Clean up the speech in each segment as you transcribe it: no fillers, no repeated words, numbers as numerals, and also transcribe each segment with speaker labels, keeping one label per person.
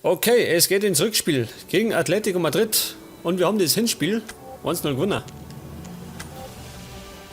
Speaker 1: Okay, es geht ins Rückspiel gegen Atletico Madrid und wir haben das Hinspiel 1-0 gewonnen.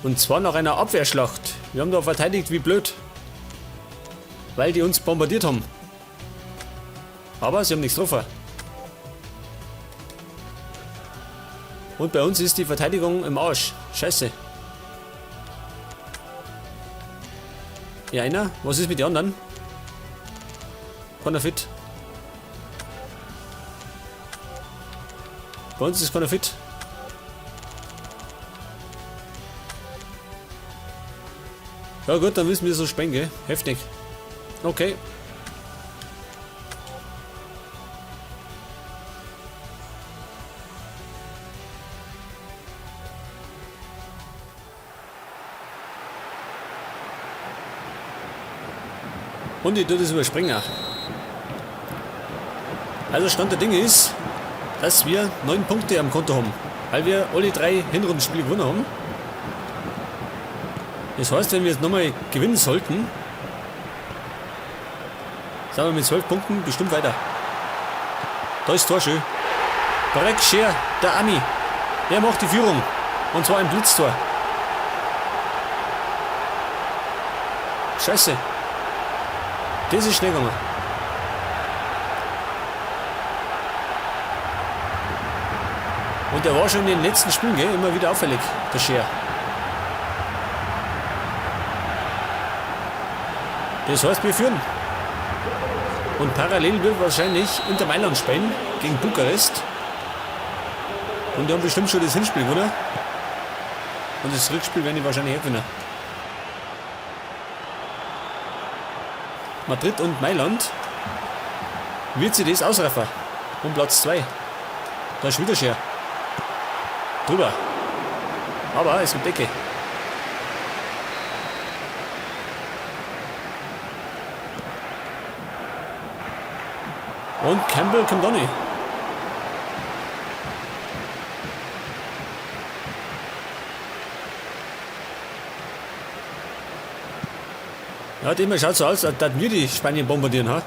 Speaker 1: Und zwar nach einer Abwehrschlacht. Wir haben da verteidigt wie blöd, weil die uns bombardiert haben. Aber sie haben nichts getroffen. Und bei uns ist die Verteidigung im Arsch. Scheiße. Ja, einer. Was ist mit den anderen? Keiner fit. Bei uns ist keiner fit. Ja gut, dann müssen wir so spielen, gell? Heftig. Okay. Und ich tue das überspringen. Also Stand der Dinge ist, dass wir 9 Punkte am Konto haben, weil wir alle 3 Hinrundenspiele gewonnen haben. Das heißt, wenn wir jetzt nochmal gewinnen sollten, sind wir mit 12 Punkten bestimmt weiter. Da ist das Tor schön. Brek Scher, der Ami, der macht die Führung. Und zwar ein Blitztor. Scheiße. Das ist schnell gegangen. Und der war schon in den letzten Spielen, gell? Immer wieder auffällig, der Scher. Das heißt, wir führen. Und parallel wird wahrscheinlich Inter Mailand spielen gegen Bukarest. Und die haben bestimmt schon das Hinspiel gewonnen. Und das Rückspiel werden die wahrscheinlich auch gewinnen. Madrid und Mailand. Wird sie das ausraffen? Um Platz 2. Da ist wieder Scher. Drüber. Aber es gibt Ecke. Und Campbell kommt auch nicht. Ja, dem schaut so aus, als würden wir die Spanien bombardieren, ha?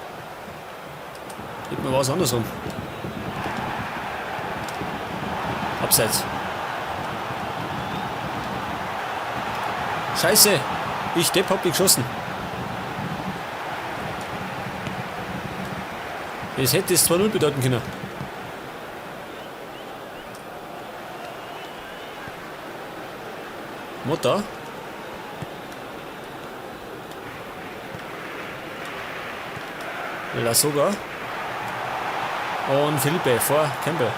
Speaker 1: Diesmal war es andersrum. Abseits. Scheiße! Ich Depp hab die geschossen. Es hätte es 2-0 bedeuten können. Motta. Lasogga. Und Felipe vor Campbell.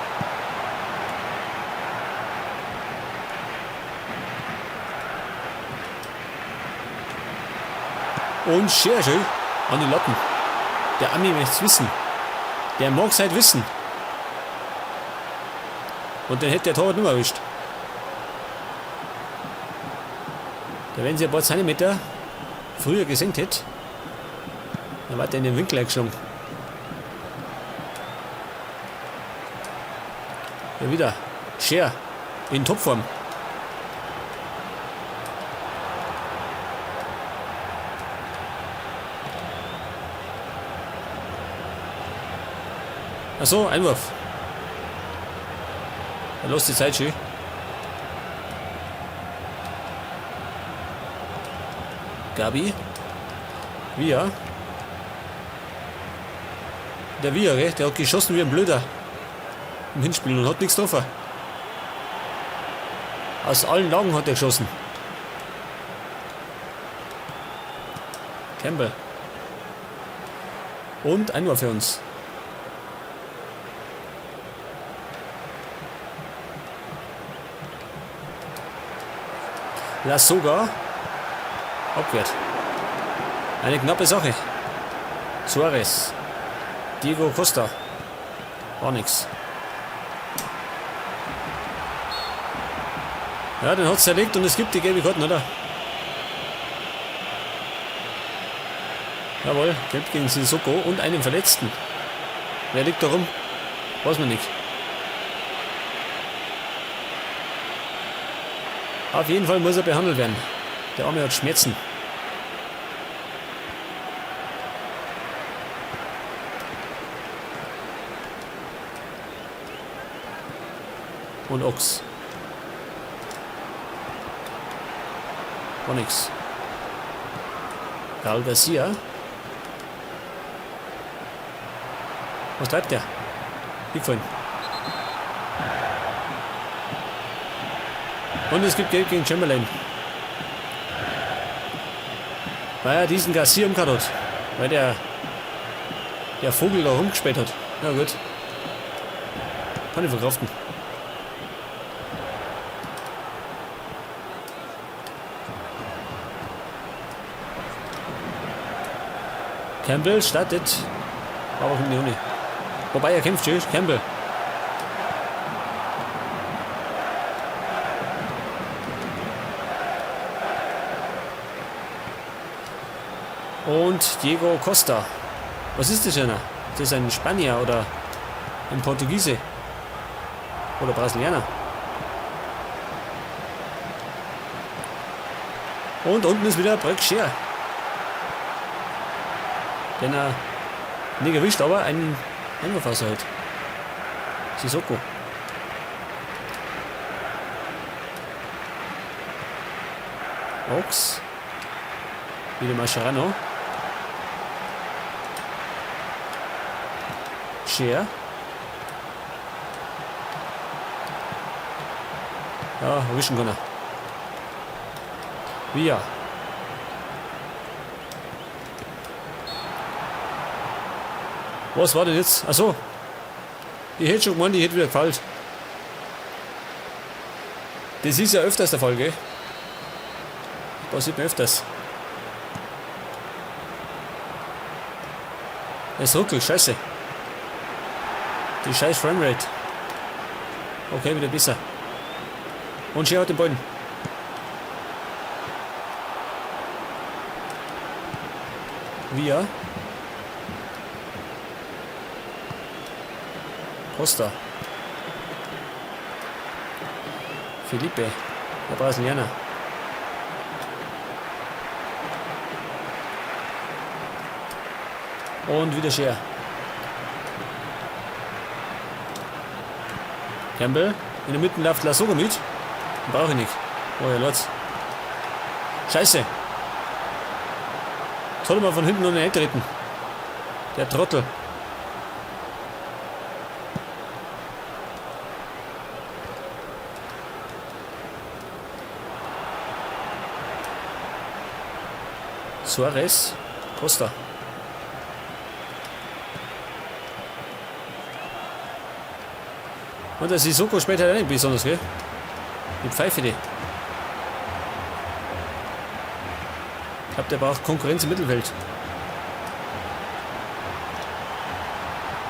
Speaker 1: Und sehr schön an die Latten. Der Ami möchte es wissen. Der mag's halt wissen. Und den hätte der Torwart nicht mehr erwischt. Da wenn sie ein paar Zentimeter früher gesenkt hätte, dann war der in den Winkel eingeschlagen. Ja, wieder. Scher in Topform. Achso, Einwurf. Dann los die Zeit schön. Gabi. Via. Der Via, gell? Der hat geschossen wie ein Blöder. Im Hinspiel und hat nichts getroffen. Aus allen Lagen hat er geschossen. Campbell. Und Einwurf für uns. Lasogga. Abwehrt. Eine knappe Sache. Suarez. Diego Costa. War nix. Ja, den hat's zerlegt und es gibt die gelbe Karten, oder? Jawohl, gelb gegen Sissoko und einen Verletzten. Wer liegt da rum? Weiß man nicht. Auf jeden Fall muss er behandelt werden. Der Arme hat Schmerzen. Und Ochs. War nix. Raul Garcia. Was treibt der? Hingefallen. Und es gibt Gelb gegen Chamberlain. Weil er diesen Garcia umgehauen hat. Weil der Vogel da rumgespielt hat. Na gut. Kann ich verkraften. Campbell startet. Aber kommt nicht ohne. Wobei er kämpft, tschüss, Campbell. Und Diego Costa. Was ist das denn? Ist das ein Spanier oder ein Portugiese? Oder Brasilianer? Und unten ist wieder Brek Scher. Den er nicht erwischt, aber einen Einwurf aushält. Sissoko. Ochs. Wieder Mascherano. Scher. Ja, erwischen können. Villa. Was war denn jetzt? Achso. Ich hätte schon gemeint, ich hätte wieder gefällt. Das ist ja öfters der Fall, gell? Passiert mir öfters. Es ruckelt, scheiße. Die scheiß Framerate. Okay, wieder besser. Und Scher hat den Ball. Villa. Costa. Felipe, der Brasilianer. Und wieder Scher. Campbell. In der Mitte läuft Lasogga mit. Brauche ich nicht. Oh ja, Leute. Scheiße. Jetzt hat er mal von hinten noch nicht eintreten. Der Trottel. Suarez. Costa. Und der Sissoko spielt halt auch nicht besonders, gell? Die Pfeife, die. Ich glaub, der braucht Konkurrenz im Mittelfeld.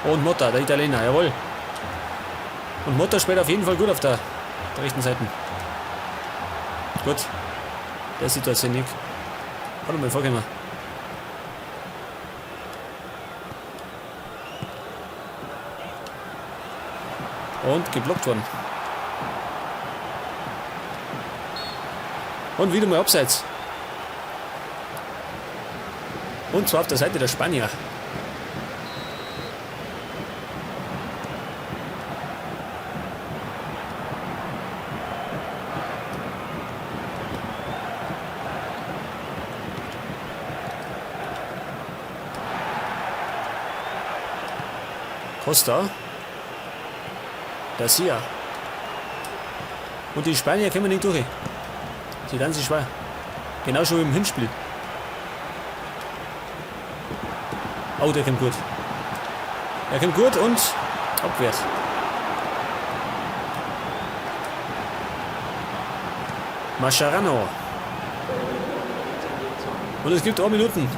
Speaker 1: Und Motta, der Italiener, jawohl. Und Motta spielt auf jeden Fall gut auf der rechten Seite. Gut. Der Situation nicht. Warte mal, vorgehen wir. Und geblockt worden. Und wieder mal abseits. Und zwar auf der Seite der Spanier. Costa. Garcia. Und die Spanier kommen nicht durch. Sie dann sich schwer. Genau schon im Hinspiel. Oh, der kommt gut. Der kommt gut und abwehrt. Mascherano. Und es gibt 3 Minuten.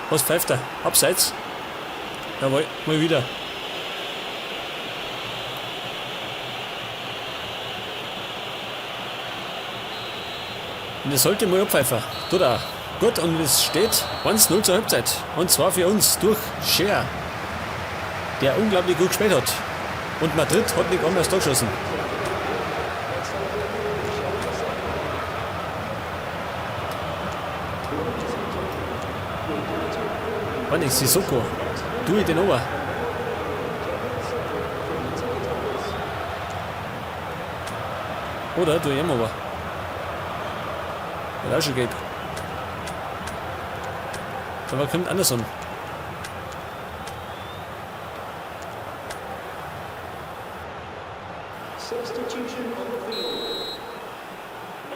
Speaker 1: Was pfeift er? Abseits? Jawohl, mal wieder. Und er sollte mal abpfeifen. Tut er. Gut, und es steht 1-0 zur Halbzeit. Und zwar für uns durch Scher, der unglaublich gut gespielt hat. Und Madrid hat nicht einmal das Tor geschossen. War nicht, Sissoko. Tu ich den Ober. Oder tu ich ihm aber. Hat auch schon gelb. Aber kommt Anderson.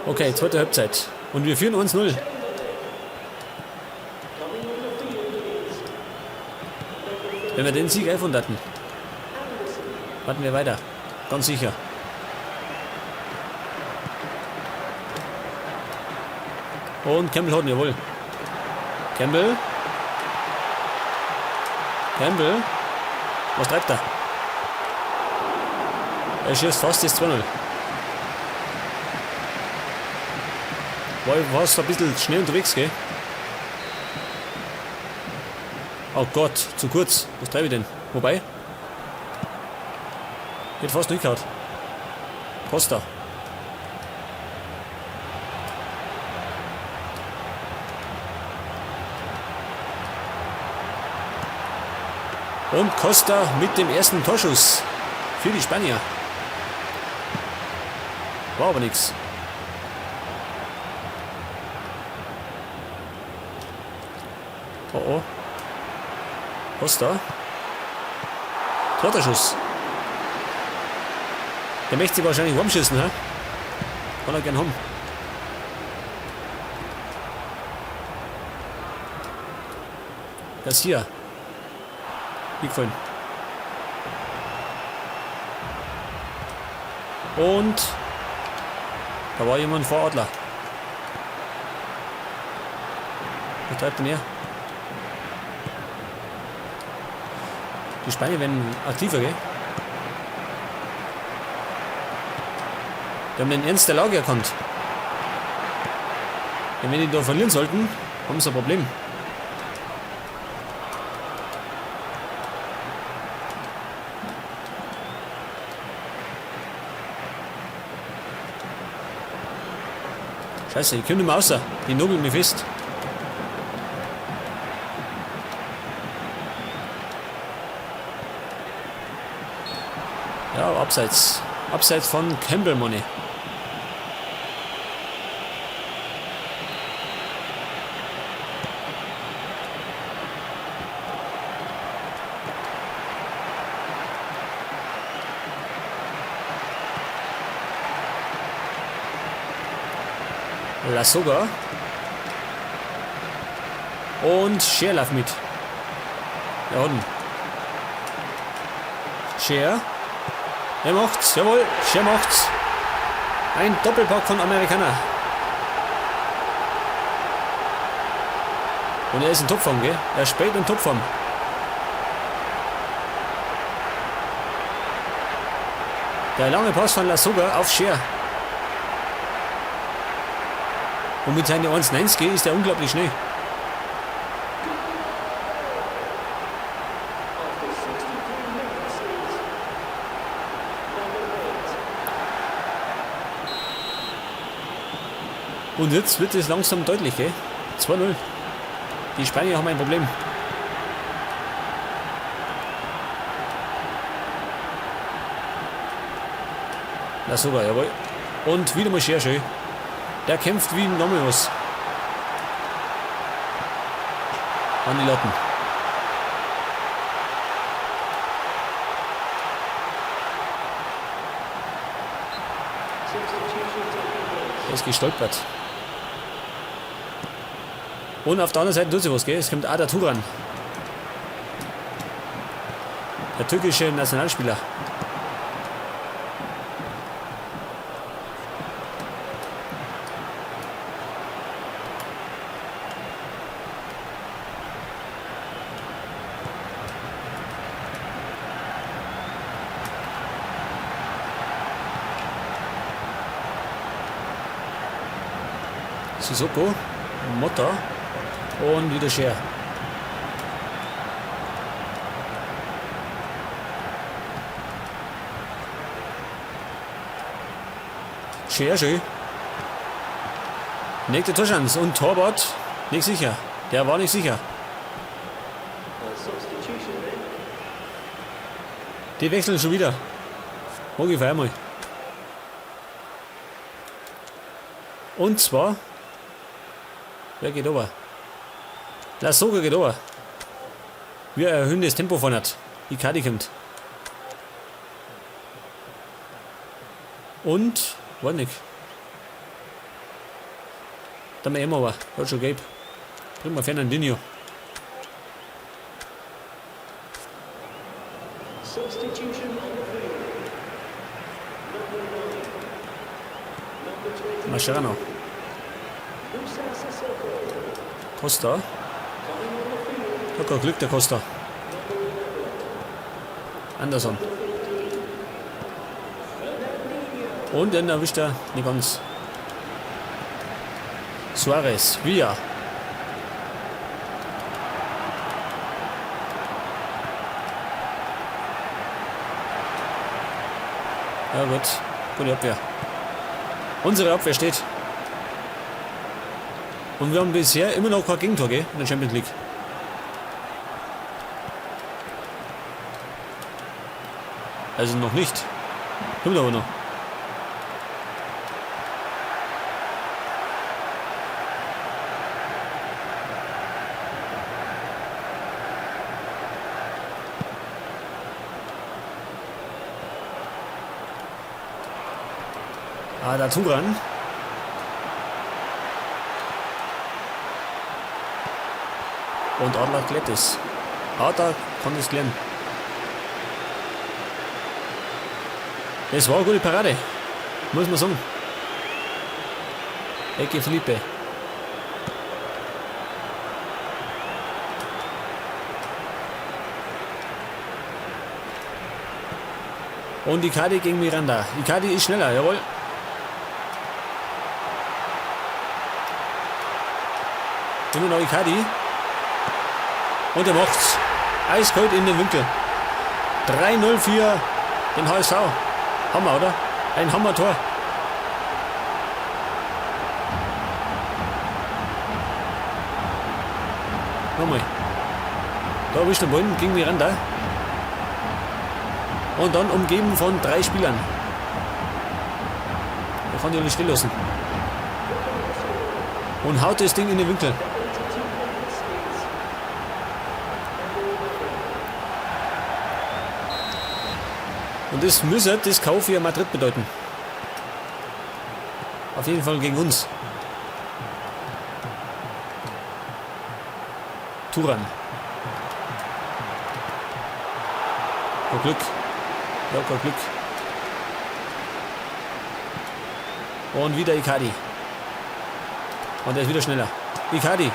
Speaker 1: Okay, zweite Halbzeit. Und wir führen 1-0. Wenn wir den Sieg einfahren hatten, warten wir weiter. Ganz sicher. Und Campbell hat ihn, jawohl. Campbell. Campbell. Was treibt er? Er schießt fast das 2-0. War ein bisschen schnell unterwegs, gell? Oh Gott, zu kurz. Was treibe ich denn? Wobei? Hätte fast durchgehauen. Costa. Und Costa mit dem ersten Torschuss für die Spanier. War aber nix. Oh oh. Costa. Zweiter Schuss. Der möchte sich wahrscheinlich warm schießen, hä? Kann er gern haben. Das hier. Wie gefallen. Und da war jemand vor Adler. Was treibt denn er? Die Spanier werden aktiver, gell? Die haben den Ernst der Lage erkannt. Denn wenn die da verlieren sollten, haben sie ein Problem. Scheiße, ich komme nicht mehr raus. Die nobeln mich fest. Ja, abseits. Abseits von Campbell, Money. Lasogga. Und Scher läuft mit. Ja, unten. Scher. Er macht's. Jawohl, Scher macht's. Ein Doppelpack von Amerikaner. Und er ist in Topform, gell? Er spielt in Topform. Der lange Pass von Lasogga auf Scher. Und mit seinen 1,90 ist er unglaublich schnell. Und jetzt wird es langsam deutlich, gell? 2-0. Die Spanier haben ein Problem. Lasogga, jawohl. Und wieder mal Scher, schön. Der kämpft wie ein Nomius. An die Latten. Er ist gestolpert. Und auf der anderen Seite tut sich was, gell? Es kommt Arda Turan. Der türkische Nationalspieler. Sissoko, Motta und wieder Scher. Scher, schön. Nächste Torschance und Torwart nicht sicher. Der war nicht sicher. Die wechseln schon wieder. Mag ich einmal. Und zwar, wer geht over? Lasogga geht over. Wir erhöhen das Tempo von hat. Icardi kommt. Und, weiß nicht. Da wir immer aber. Hat schon gelb. Bringen wir Fernandinho. Mascherano. Costa. Hat kein Glück, der Costa. Anderson. Und dann erwischt er nicht ganz. Suarez, Villa. Ja gut, gute Abwehr. Unsere Abwehr steht. Und wir haben bisher immer noch kein Gegentor, gell, in der Champions League. Also noch nicht. Kommt aber noch. Ah, da Turan. Und Adler klärt es. Adler kann es klären. Das war eine gute Parade, muss man sagen. Ecke Felipe. Und Icardi gegen Miranda. Icardi ist schneller, jawohl. Immer noch Icardi. Und er macht's. Eiskalt in den Winkel. 3-0 für den HSV. Hammer, oder? Ein Hammer-Tor. Nochmal. Da erwischt der Ball gegen Miranda. Und dann umgeben von 3 Spielern. Da kann ich nicht still lassen. Und haut das Ding in den Winkel. Und das müsse das Kauf für Madrid bedeuten. Auf jeden Fall gegen uns. Turan. Kein Glück. Ja, kein Glück. Und wieder Icardi. Und er ist wieder schneller. Icardi.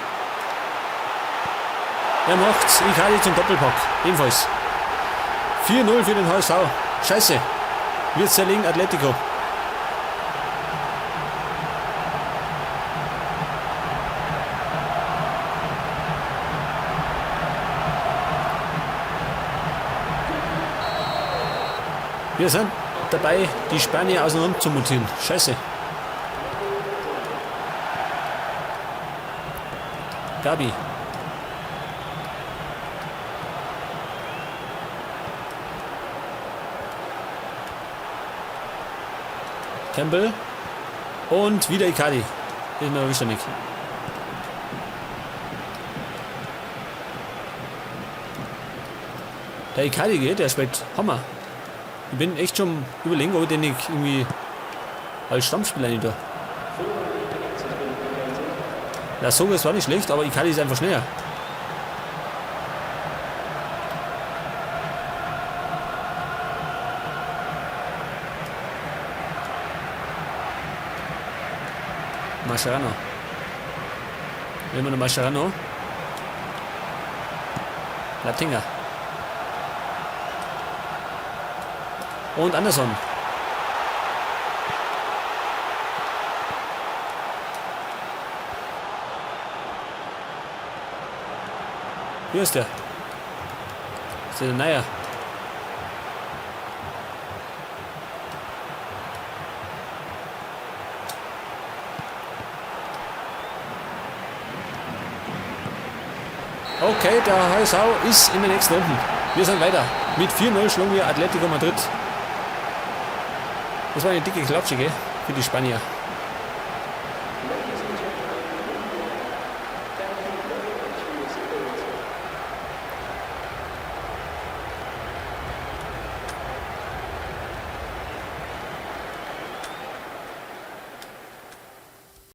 Speaker 1: Er macht's. Icardi zum Doppelpack. Ebenfalls. 4-0 für den HSV. Scheiße. Wir zerlegen Atletico. Wir sind dabei, die Spanier auseinander zu mutieren. Scheiße. Gabi. Campbell. Und wieder Icardi. Das ist mir erwischt er nicht. Der Icardi geht, der spielt Hammer. Ich bin echt schon überlegen, ob ich den nicht irgendwie als Stammspieler nicht da. Lasogga ist zwar nicht schlecht, aber Icardi ist einfach schneller. Mascherano. Nehmen wir noch Mascherano. Latinga. Und Anderson. Hier ist der. Ist der Neuer. Okay, der HSV ist in der nächsten Runde. Wir sind weiter. Mit 4-0 schlagen wir Atletico Madrid. Das war eine dicke Klatsche, gell? Für die Spanier.